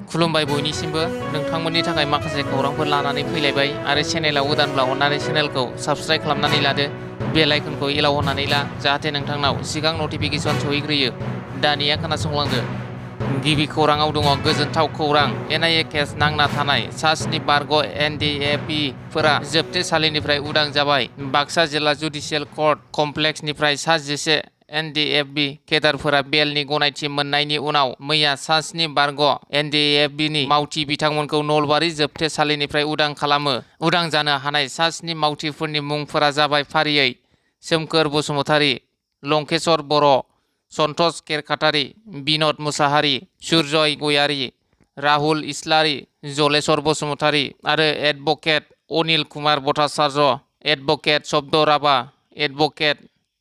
खुलुमबाय बयनिसिमबो नोंथांमोननि थाखाय माखासे खौरांफोर लानानै फैलायबाय आरो चेनेलाव गोदानब्ला अननानै चेनेलखौ साबस्क्राइब खालामनानै लादो बेल आइकनखौ एलाव होनानै ला जाहाथे नोंथांनाव सिगां नटिफिकेसन सहैग्रोयो दानिया खोनासंलांदो गिबि खौराङाव दङ गोजोनथाव खौरां एनआइए केस नांना थानाय सा 7 बारग' एनडिएफबिफोरा जोबथेसालिनिफ्राय उदां जाबाय बाक्सा जिल्ला जुडिसियेल कर्ट कमप्लेक्सनिफ्राय सा 11 एनडिएफबि केडारफोरा बेलनि गनायथि मोननायनि उनाव मैया सा 7 बारग' एनडिएफबिनि मावथि बिथांमोनखौ नलबारि जोबथेसालिनिफ्राय उदां खालामो उदां जानो हानाय सा 7 मावथिफोरनि मुंफोरा जाबाय फारियै सोमखोर बसुमतारी लंकेश्वर बर' सन्तोष केरकाटारि बिनद मुसाहारि सुरजय गयारि राहुल इस्लारि जलेश्वर बसुमतारी आरो एडभकेट अनिल कुमार भट्टाचार्य एडभकेट शब्द राभा एडभकेट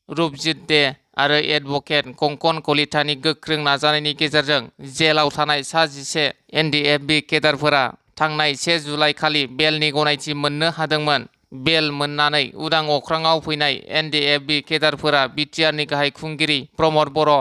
रुपजित दे आरो एडभकेट कंकन कलितानि गोख्रों नाजानायनि गेजेरजों जेलाव थानाय सा 11 एनडिएफबि केडारफोरा थांनाय 1 जुलाइ खालि बेलनि गनायथि मोननो हादोंमोन बेल मोननानै उदां अख्राङाव फैनाय एनडिएफबि केडारफोरा बिटिआरनि गाहाय खुंगिरि प्रमद बर'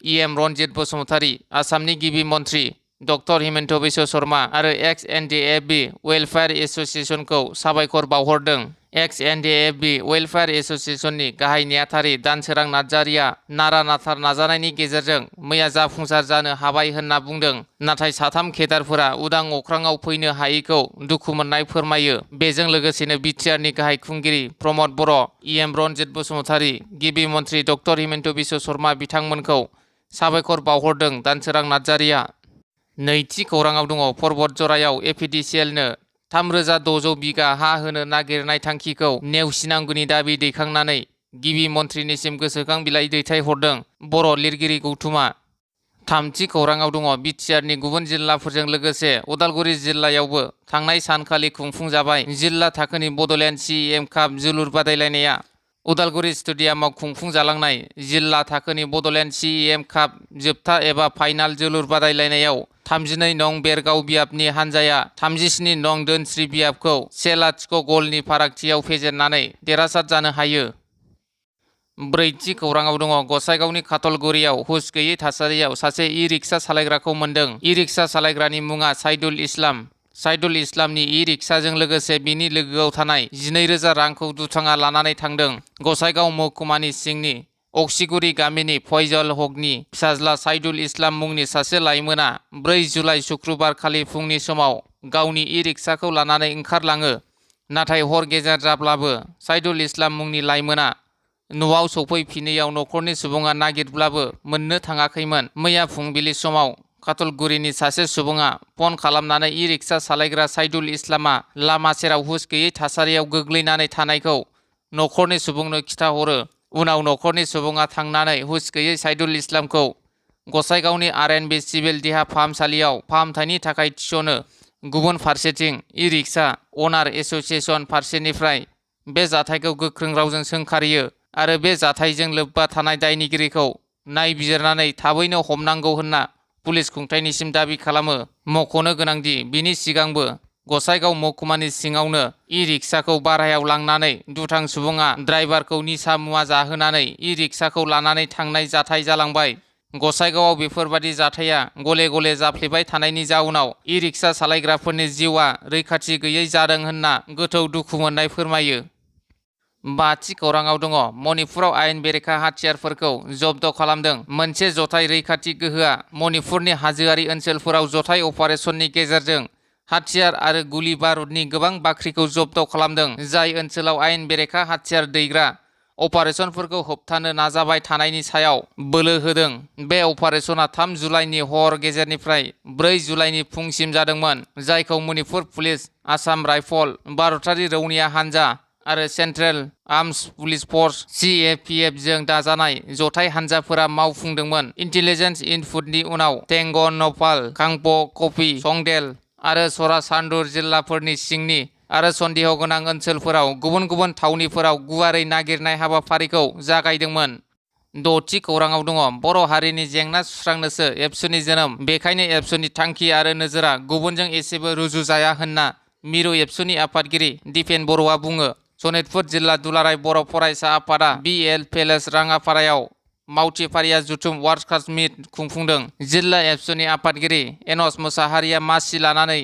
इएम रनजित बसुमतारी आसामनि गिबि मन्त्रि डक्टर हिमन्त बिश्व शर्मा आरो एक्स एनडिएफबि वेलफेयार एस'सिएशनखौ साबायखर बावहरदों एक्स एनडिएफबि वेलफेयार एस'सिएशननि गाहाय नेहाथारि दानसोरां नार्जारिया नारा नाथार नाजानायनि गेजेरजों मैया जाफुंसार जानो हाबाय होनना बुंदों नाथाय साथाम केडारफोरा उदां अख्राङाव फैनो हायैखौ दुखु मोननाय फोरमायो बेजों लोगोसेनो बिटिआरनि गाहाय खुंगिरि प्रमद बर' इएम रनजित बसुमतारी गिबि मन्त्रि डक्टर हिमन्त बिश्व शर्मा बिथांमोनखौ साबायखर बावहरदों दानसोरां नार्जारिया नैथि खौराङाव दङ पर्बत जरायाव एपिडिसिएलनो 3600 बिगा हा होनो नागिरनाय थांखिखौ नेवसिनांगौनि दाबि दैखांनानै गिबि मन्थ्रिनिसिम गोसोखां बिलाइ दैथायहरदों बर' लिरगिरि गौथुमा थामथि खौराङाव दङ बिटिआरनि गुबुन जिल्लाफोरजों लोगोसे उदालगुरि जिल्लायावबो थांनाय सानखालि खुंफुंजाबाय जिल्ला थाखोनि बड'लेण्ड सिएम काप जोलुर बादायलायनाया उदालगुरि स्टेडियामाव खुंफुंजालांनाय जिल्ला थाखोनि बड'लेण्ड सिएम काप जोबथा एबा फाइनाल जोलुर बादायलायनायाव 32 नं बेरगाव बियाबनि हानजाया 37 नं दोनस्रि बियाबखौ 1-0 गलनि फारागथियाव फेजेननानै देरहासार जानो हायो ब्रैथि खौराङाव दङ गसाइगावनि काटलगुरियाव हुस गैयै थासारियाव सासे इ-रिक्सा सालायग्राखौ मोन्दों इ-रिक्सा सालायग्रानि मुङा साइदुल इस्लामनि इ-रिक्साजों लोगोसे बिनि लोगोआव थानाय 12,000 रांखौ दुथाङा लानानै थांदों गसाइगाव महकुमानि सिंनि अक्सिगुरि गामिनि फैजल हकनि फिसाज्ला साइदुल इस्लाम मुंनि सासे लाइमोना 4 जुलाइ शुक्रबार खालि फुंनि समाव गावनि इ-रिक्साखौ लानानै ओंखारलाङो नाथाय हर गेजेर जाब्लाबो साइदुल इस्लाम मुंनि लाइमोना न'आव सफैफिनैयाव न'खरनि सुबुङा नागिरब्लाबो मोननो थाङाखैमोन मैया फुंबिलि समाव काटलगुरिनि सासे सुबुङा फन खालामनानै इ-रिक्सा सालायग्रा साइदुल इस्लामा लामा सेराव हुस गैयै थासारियाव गोग्लैनानै थानायखौ न'खरनि सुबुंनो खिथाहरो उनाव न'खरनि सुबुङा थांनानै हुस गैयै साइदुल इस्लामखौ गसाइगावनि आर.एन.बि सिभिल देहा फाहामसालियाव फाहामथायनि थाखाय थिसनो गुबुन फारसेथिं इ-रिक्सा अनार एस'सिएशन फारसेनिफ्राय बे जाथायखौ गोख्रों रावजों सोंखारियो आरो बे जाथायजों लोब्बा थानाय दायनिगिरिखौ नायबिजिरनानै थाबैनो हमनांगौ होनना पुलिस खुंथायनिसिम दाबि खालामो मख'नो गोनांदि बिनि सिगांबो गसाइगाव महकुमानि सिङावनो इ-रिक्साखौ भारायाव लांनानै दुथां सुबुङा ड्राइभारखौ निसा मुवा जाहोनानै इ-रिक्साखौ लानानै थांनाय जाथाय जालांबाय गसाइगावआव बेफोरबादि जाथाया गले गले जाफ्लेबाय थानायनि जाउनाव इ-रिक्सा सालायग्राफोरनि जिउआ रैखाथि गैयै जादों होनना गोथौ दुखु मोननाय फोरमायो बाथि खौराङाव दङ मणिपुराव आयेन बेरेखा हाथियारफोरखौ जब्द खालामदों मोनसे जथाय रैखाथि गोहोआ मणिपुरनि हाजोआरि ओनसोलफोराव जथाय अपारेशननि गेजेरजों हाथियार आरो गुलि बारुदनि गोबां बाख्रिखौ जब्द खालामदों जाय ओनसोलाव आयेन बेरेखा हाथियार दैग्रा अपारेशनफोरखौ होबथानो नाजाबाय थानायनि सायाव बोलो होदों बे अपारेशना 3 जुलाइनि हर गेजेरनिफ्राय 4 जुलाइनि फुंसिम जादोंमोन जायखौ मणिपुर पुलिस आसाम राइफल भारतारि रौनिया हानजा आरो सेन्ट्रेल आर्म्स पुलिस फर्स CAPF जों दाजानाय जथाय हानजाफोरा मावफुंदोंमोन इन्टेलिजेन्स इनपुटनि उनाव टेंगन नेपाल कांपो कफि संदेल आरो सरासान्दुर जिल्लाफोरनि सिंनि आरो सन्देह गोनां ओनसोलफोराव गुबुन गुबुन थावनिफोराव गुवारै नागिरनाय हाबाफारिखौ जागायदोंमोन द'थि खौराङाव दङ बर' हारिनि जेंना सुस्रांनोसो एबसुनि जोनोम बेखायनो एबसुनि थांखि आरो नोजोरा गुबुनजों एसेबो रुजुजाया होनना मिरु एबसुनि आफादगिरि दिपेन बर'आ बुङो सनितपुर जिल्ला दुलाराय बर' फरायसा आफादा BL पेलेस राङापारायाव मावथि फारिया जुथुम वार्कार्स मिट खुंफुंदों। जिल्ला एबसुनि आफादगिरि एनस मोसाहारिया मासि लानानै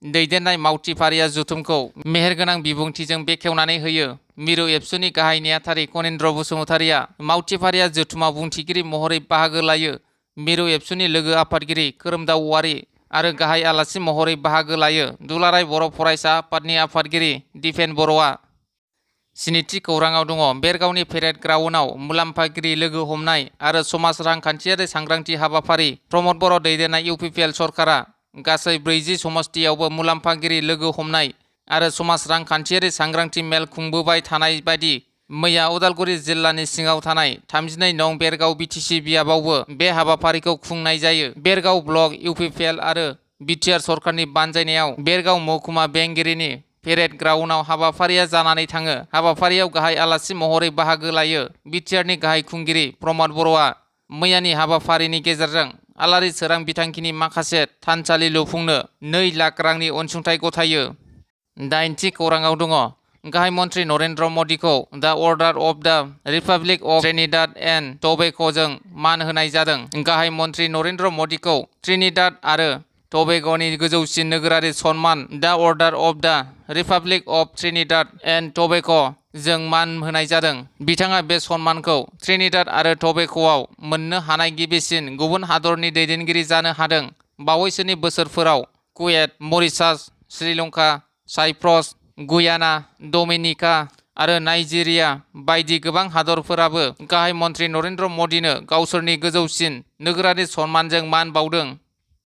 दैदेननाय मावथि फारिया जुथुमखौ मेहेरगोनां बिबुंथिजों बेखेवनानै होयो। मिरु एबसुनि गाहाय नेहाथारि कनिन्द्र बसुमतारिया मावथि फारिया जुथुमाव बुंथिगिरि महरै बाहागो लायो। मिरु एबसुनि लोगो आफादगिरि खोरोमदाव औवारी आरो गाहाय आलासि महरै बाहागो लायो। दुलाराय बर' फरायसा आफादनि आफादगिरि दिपेन बर'आ। स्निथि खौराङाव दङ बेरगावनि पेरेड ग्राउन्डआव मुलाम्फागिरि लोगो हमनाय आरो समाज रांखान्थियारि सांग्रांथि हाबाफारि। प्रमद बर' दैदेननाय इउपिपिएल सरकारा गासै 40 समस्तियावबो मुलाम्फागिरि लोगो हमनाय आरो समाज रांखान्थियारि सांग्रांथि मेल खुंबोबाय थानाय बायदि मैया उदालगुरि जिल्लानि सिङाव थानाय 32 नं बेरगाव बिटिसि बियाबावबो बे हाबाफारिखौ खुंनाय जायो। बेरगाव ब्लक इउपिपिएल आरो बिटिआर सरकारनि बानजायनायाव बेरगाव महकुमा बेंगिरिनि पेरेड ग्राउन्डआव हाबाफारिया जानानै थाङो। हाबाफारियाव गाहाय आलासि महरै बाहागो लायो बिटिआरनि गाहाय खुंगिरि प्रमद बर'आ। मैयानि हाबाफारिनि गेजेरजों आलारि सोरां बिथांखिनि माखासे थानसालि लुफुंनो 2 लाख रांनि अनसुंथाइ गथायो। 8थि खौराङाव दङ गाहाय मन्त्रि नरेन्द्र मदिखौ the order of the republic of Trinidad and टबेग'जों मान होनाय जादों। गाहाय मन्त्रि नरेन्द्र मदिखौ ट्रिनिडाद आरो टबेग'नि गोजौसिन नोगोरारि सन्मान the order of the republic of Trinidad and Tobago' जों मान होनाय जादों। बिथाङा बे सन्मानखौ ट्रिनिडाद आरो टबेग'आव मोननो हानाय गिबिसिन गुबुन हादरनि दैदेनगिरि जानो हादों। बावैसोनि बोसोरफोराव कुवेत, मरिशास, श्रीलंका, साइप्रस, गुयाना, डमिनिका आरो नाइजेरिया बायदि गोबां हादरफोराबो गाहाय मन्त्रि नरेन्द्र मदिनो गावसोरनि गोजौसिन नोगोरारि सन्मानजों मान बावदों।